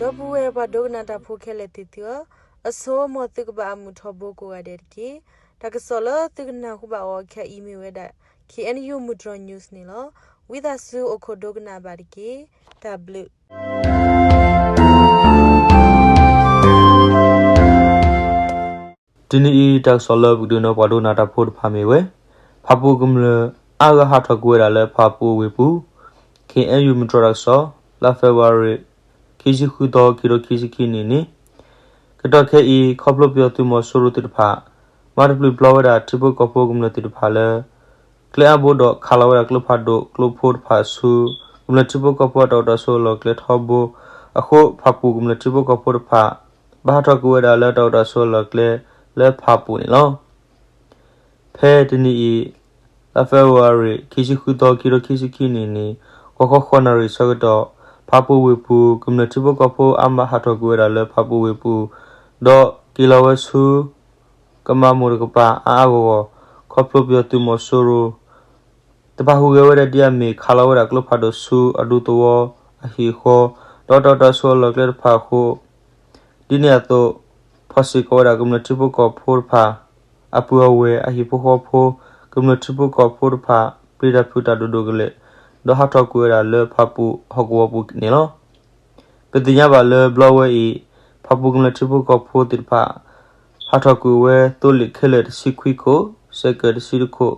ဒီပုၢ်ဝဲၢ်ပှၤဒိကနၣ်တၢ်ဖိခဲလၢာ်သ့ၣ်သုဧၢ, အဆိ မ်သုကဘၣ်အမုာ်ထီဘိကိးဂၤဒဲးတက့ၢ်. တၢ်ကစီၣ်လၢသုကနၢ်ဟူဘၣ်အီၤခဲအံၤမ့ၢ်ဝဲဒၣ် K N U မုၢ်တြီၤ news န့ၣ်လီၤ. ဝံသးစူၤအိၣ်ခိးဒိကနၣ်ဘၣ်တက့ၢ်. တၢ်ဘျုး တနံၤအံၤ တၢ်ကစီၣ်လၢပကဒုးနၢပှၤဒိကနၣ်တၢ်ဖိတဖၣ်မ့ၢ်ဝဲ ဖၣ်ပူၤကမျၢၢ်အါဂၤဟးထီၣ်ကွံာ်ဝဲဒၣ်လၢဖၣ်ပူၤဝ့ၢ်ပူၤ, K N U မုၢ်တြီၤတၢ်ကစီၣ်, လါ February ခံဆံဃုသီ ခံကထိခံဆံခံနံၣ်န့ၣ်, ကတီၢ်ခဲအံၤ ခီဖျိပယီၤသုးမီၤစိရိၤသ့ၣ်တဖၣ် ဘၣ်တပျုာ်ပျီဝဲဒၣ်ထံဖိကီၢ်ဖိကမျၢၢ်သ့ၣ်တဖၣ်လၢ ကျဲအါဘိဒီးခးလီၤဝဲဒၣ်ကျိဖးဒိၣ်ကျိဖိတဖၣ်ဆူ ကမျၢၢ်ထံဖိကီၢ်ဖိအတၢ်အိၣ်တၢ်ဆိးအလီၢ်ကျဲထီဘိအဃိ ဖၣ်ပူၤကမျၢၢ်ထံဖိကီၢ်ဖိတဖၣ် ဘၣ်ဟးထီၣ်ကွံာ်ဝဲဒၣ်လၢတၢ်အိၣ်တၢ်ဆိးအလီၢ်ကျဲလၢဖၣ်ပူၤန့ၣ်လီၤ. ဖဲတနံၤအံၤ လါ February ခံဆံဃုသီ ခံကထိခံဆံခံနံၣ်န့ၣ် ဂီၤခီဃိးနၣ်ရံၣ်ဆၢကတီၢ် ဖၣ်ပူၤဝ့ၢ်ပူၤကမျၢၢ်ထံဖိကီၢ်ဖိအါမးဟးထီၣ်ကွံာ်ဝဲဒၣ်လၢဖၣ်ပူၤဝ့ၢ်ပူၤ ဒီးက့ၤလီၤဝဲဆူ ကမၤမိၢ်တကပၤအါအါဂီၢ်ဂီၢ် ခီဖျိပယီၤသုးမီၤစိရိၤ တပာ်ဟူးဂဲၤဝဲဒၣ်ဒ်အမ့ၢ်ခးလီၤဝဲဒၣ်ကျိဖးဒိၣ်ဆူအဒူသဝီအဟံၣ်အဃီ ဒီးတၢ်အိၣ်တၢ်ဆိးအလီၢ်ကျဲတဖၣ်အဃိ ဒ်န့ၣ်အသိး ဖီၣ်စ့ၢ်ကီးဝဲဒၣ်ကမျၢၢ်ထံဖိကီၢ်ဖိတဖၣ် အပုၢ်အဝဲၢ်အဟံၣ်ဖိဃီဖိ ကမျၢၢ်ထံဖိကီၢ်ဖိတဖၣ် ပျံၤတၢ်ဖုးတၢ်ဒိၣ်ဒိၣ်ကလဲာ် ဒီးဟးထီၣ်ကွံာ်ဝဲဒၣ်လၢဖၣ်ပူၤဟီၣ်ကဝီၤပူၤန့ၣ်လီၤ. ပသ့ၣ်ညါဘၣ်လၢဘျီဝဲအံၤ ဖၣ်ပူၤကမျၢၢ်ထံဖိကီၢ်ဖိသ့ၣ်တဖၣ် ဟးထီၣ်ကွံာ်ဝဲသိလ့ၣ်ခဲလၢာ်တဆံခွံခိၣ်, စဲးကဲးတဆံတခိၣ်,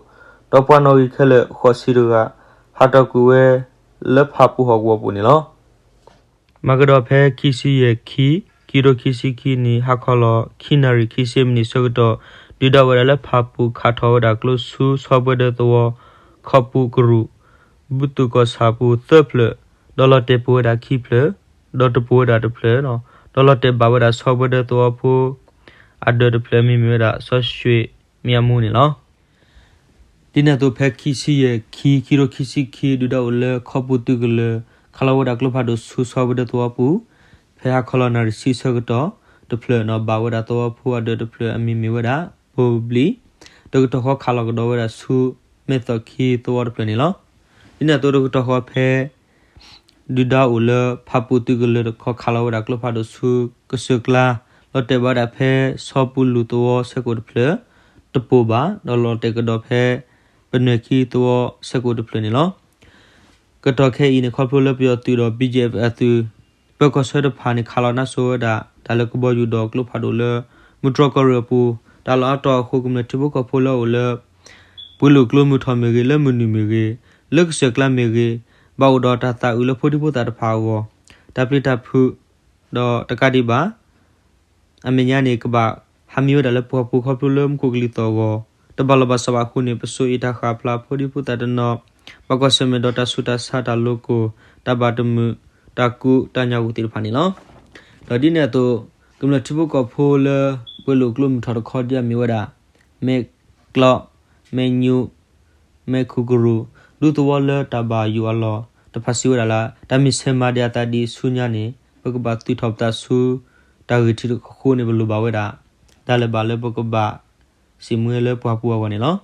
ဒီးပှၤနီၣ်ဂံၢ်ခဲလၢာ်ဃိးဆံတဂၤ ဟးထီၣ်ကွံာ်ဝဲလၢဖၣ်ပူၤဟီၣ်ကဝီၤပူၤန့ၣ်လီၤ. မၤကဒီးဖဲခံဆံယဲၢ်ခံ ခံကထိခံဆံခံနံၣ် ဟါခီလီၤ ခံနၣ်ရံၣ် ခံဆံမံးနံးဆၢကတီၢ် ဒုးဒၣ်ဝဲဒၣ်လၢဖၣ်ပူၤခးထီၣ်ဝဲဒၣ်ကျိဆူဆီဘှဲဒၢသဝီ ခီပူၤကရူၢ် ဘူၣ်သိၣ်ကီၢ်ဆၣ်ပူၤသၢဖျၢၣ် ဒီးလီၤတဲာ်ပိၢ်ဝဲဒၣ်ခံဖျၢၣ် ဒီးတပိၢ်ဝဲဒၣ်တဖျၢၣ် ဒီးလီၤတဲာ်ဘၣ်ဝဲဒၣ်ဆီဘှဲဒၢသဝီဖိ အဒၢးတဖျၢၣ်အမံၤမ့ၢ်ဝဲဒၣ် စီၤရွှ့ၣ်မံအမူန့ၣ်လီၤ. ဒ်န့ၣ်အသိးဖဲခံဆံယဲၢ်ခံ ခံကထိခံဆံခံ ဒုၣ်ဒါအိၣ်လၢခီပူၤသုးကလၢၤ ခးလီၤဝဲဒၣ်ကျိဖးဒိၣ်ဆူဆီဘှဲဒၢသဝီပူၤ ဖဲဟါခီလီၤနၣ်ရံၣ်ဆံဆၢကတီၢ်တဖျၢၣ်န့ၣ် ဘၣ်ဝဲဒၣ်သဝီဖိအဒၢးတဖျၢၣ်အမံၤမ့ၢ်ဝဲဒၣ် ဘိဘျံၣ် တကတီၢ်ဃီခးလီၤကဒီးဝဲဒၣ်ဆူ မဲၢ်သီၣ်ခံသဝီတဖျၢၣ်န့ၣ်လီၤ. ဒ်န့ၣ်အသိးတကတီၢ်ဃီဖဲ ဒုၣ်ဒါအိၣ်လၢဖၣ်ပူၤသုးကလၢၤတခီခးလီၤဝဲဒၣ်ကျိဖးဒိၣ်ဆူကစၢၢ်ကျါ လီၤတဲာ်ဘၣ်ဝဲဒၣ်ဖဲဆီပူၤလူၢ်သဝီဆဲးကိာ်တဖျၢၣ် တပိၢ်ဘၣ် ဒီးလီၤတဲာ်ကဒီးဖဲ ပနွဲၢ်ခံသဝီဆဲးကိာ်တဖျၢၣ်န့ၣ်လီၤ. ကတီၢ်ခဲအံၤန့ၣ် ခီဖျိလၢပယီၤသုးဒီး ဘီကၠ့ၣ်အသုး ပၢၤကီၢ်ဆၢတဖၣ်န့ၣ် ခးလီၤနါစိၤဝဲဒၣ် တၢ်လၢကဘီယူၤဒီးကျိဖးဒိၣ်လၢ မုၢ်တြီၤကီၢ်ရ့ၣ်အပူၤ တၢ်လီၢ်အါတီၢ်အဃိ ကမျၢၢ်ထံဖိကီၢ်ဖိလၢအိၣ်လၢ ပှ့ၤလိာ်ကျိမုၢ်ထီၣ်မ့ၢ်ဂ့ၤ လၢမုၢ်နုာ်မ့ၢ်ဂ့ၤ လၢကစၢၢ်ကျါမ့ၢ်ဂ့ၤ ဘၣ်အိၣ်ဒီးတၢ်သးအုးလၢဖိဒံဖိသၣ်တဖၣ်အဂီၢ် တၢ်ပျံၤတၢ်ဖုး ဒီးတကးဒံးဘၣ် အမဲာ်ညါန့ၣ် ကဘၣ်ဟးမံဝဲဒၣ်လၢပှၢ်ပူၤခီဖျိလၢမူခိၣ်ကလံၤသီၣ်အဂီၢ် တဘၣ်လီၢ်ဘၣ်စးဘၣ်အဃိန့ၣ် ပစိၤအံၤတၢ်ဃၣ်ဖျါဖိဒံဖိသၣ်တနီၤ ဘၣ်ကွၢ်ဆၢၣ်မဲာ်ဒီးတၢ်ဆူးတၢ်ဆါ တၢ်လိၤကိၢ် တၢ်ဘၣ်တမုာ် တၢ်ကူးတၢ်ညၣ်ဂူာ်သ့ၣ်တဖၣ်န့ၣ်လီၤ. ဒီးဒ်န့ၣ်အသိး ကမျၢၢ်ထံဖိကီၢ်ဖိလၢ ပှ့ၤလိာ်ကျိမုၢ်ထီၣ်တခီဒ်အမ့ၢ်ဝဲဒၣ် မဲၢ်ကျီး မဲၢ်ညူး မဲၢ်ခူၣ်ကရူၢ် ဒူသဝီလၢတၢ်ဘၣ်ယိၣ်အလီၢ်တဖၣ်စံးဝဲဒၣ်လၢ တၢ်မ့ၢ်ဆဲးမၤဒံးအသးဒံးဆူညါန့ၣ် ပကဘၣ်သုးထီၣ်ပသးဆူ တၢ်ဂ့ၢ်ထံးတခီအဃိန့ၣ် ပလိၣ်ဘၣ်ဝဲဒၣ် တၢ်လၢၤဘၣ်လၢပကဘၣ်စံးမံလၢပှၢ်ပူၤအဂီၢ်န့ၣ်လီၤ.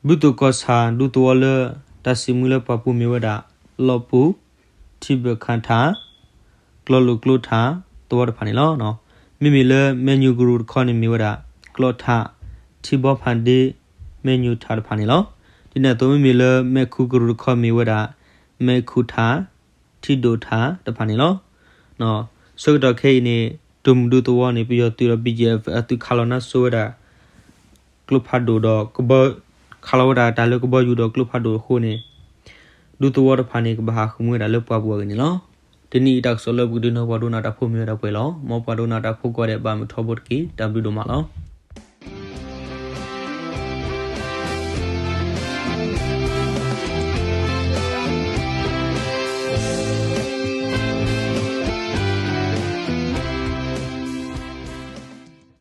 ဘူၣ်သိၣ်ကီၢ်ဆၣ်ဒူသဝီလၢ တၢ်စံးမံလၢပှၢ်ပူၤမ့ၢ်ဝဲဒၣ် လီၢ်ပူၤ ထံဘၢၣ်ခၣ်ထၣ် ကျီလိာ်ကျိထၣ် သဝီတဖၣ်န့ၣ်လီၤ. မ့မ့ၢ်လၢမဲၢ်ညူးကရူၢ်တခီန့ၣ်မ့ၢ်ဝဲဒၣ် ကျီထၣ် ထံဘီဖၣ်ဒ့ မဲၢ်ညူးထၣ်တဖၣ်န့ၣ်လီၤ. ဒ်န့ၣ်အသိးမ့မ့ၢ်လၢမဲၢ်ခူၣ်ကရူၢ်တခီမ့ၢ်ဝဲဒၣ် မဲၢ်ခူၣ်ထၣ် ထံဒိၣ်ထၣ်တဖၣ်န့ၣ်လီၤ. ဆၢကတီၢ်ခဲအံၤန့ၣ် တိၢ်မုၢ်ဒူသဝီန့ၣ် ပယီၤသုးဒီး ဘီကၠ့ၣ်အသုးခးလီၤနါစိၤဝဲဒၣ် ကျိဖးဒိၣ်ဒီး ခးလီၤဝဲဒၣ်တၢ်လၢကဘီယူၤဒီးကျိဖးဒိၣ်အဃိန့ၣ် ဒူသဝီတဖၣ်န့ၣ် ကဘၣ်ဟးဃုာ်မှံဝဲဒၣ်လၢပှၢ်ပူၤအဂ့ၢ်န့ၣ်လီၤ. တနံၤအံၤတၢ်ကစီၣ်လၢပကဒုးနၢ်ပှၤဒိကနၣ်တၢ်ဖိမ့ၢ်ဝဲဒၣ်ပှဲၤလီၤ. မ်ပှၤဒိကနၣ်တၢ်ဖိကိးဂၤဒဲးဘၣ်မုာ်ထီဘိတက့ၢ်. တၢ်ဘျုးဒိၣ်မးလီၤ.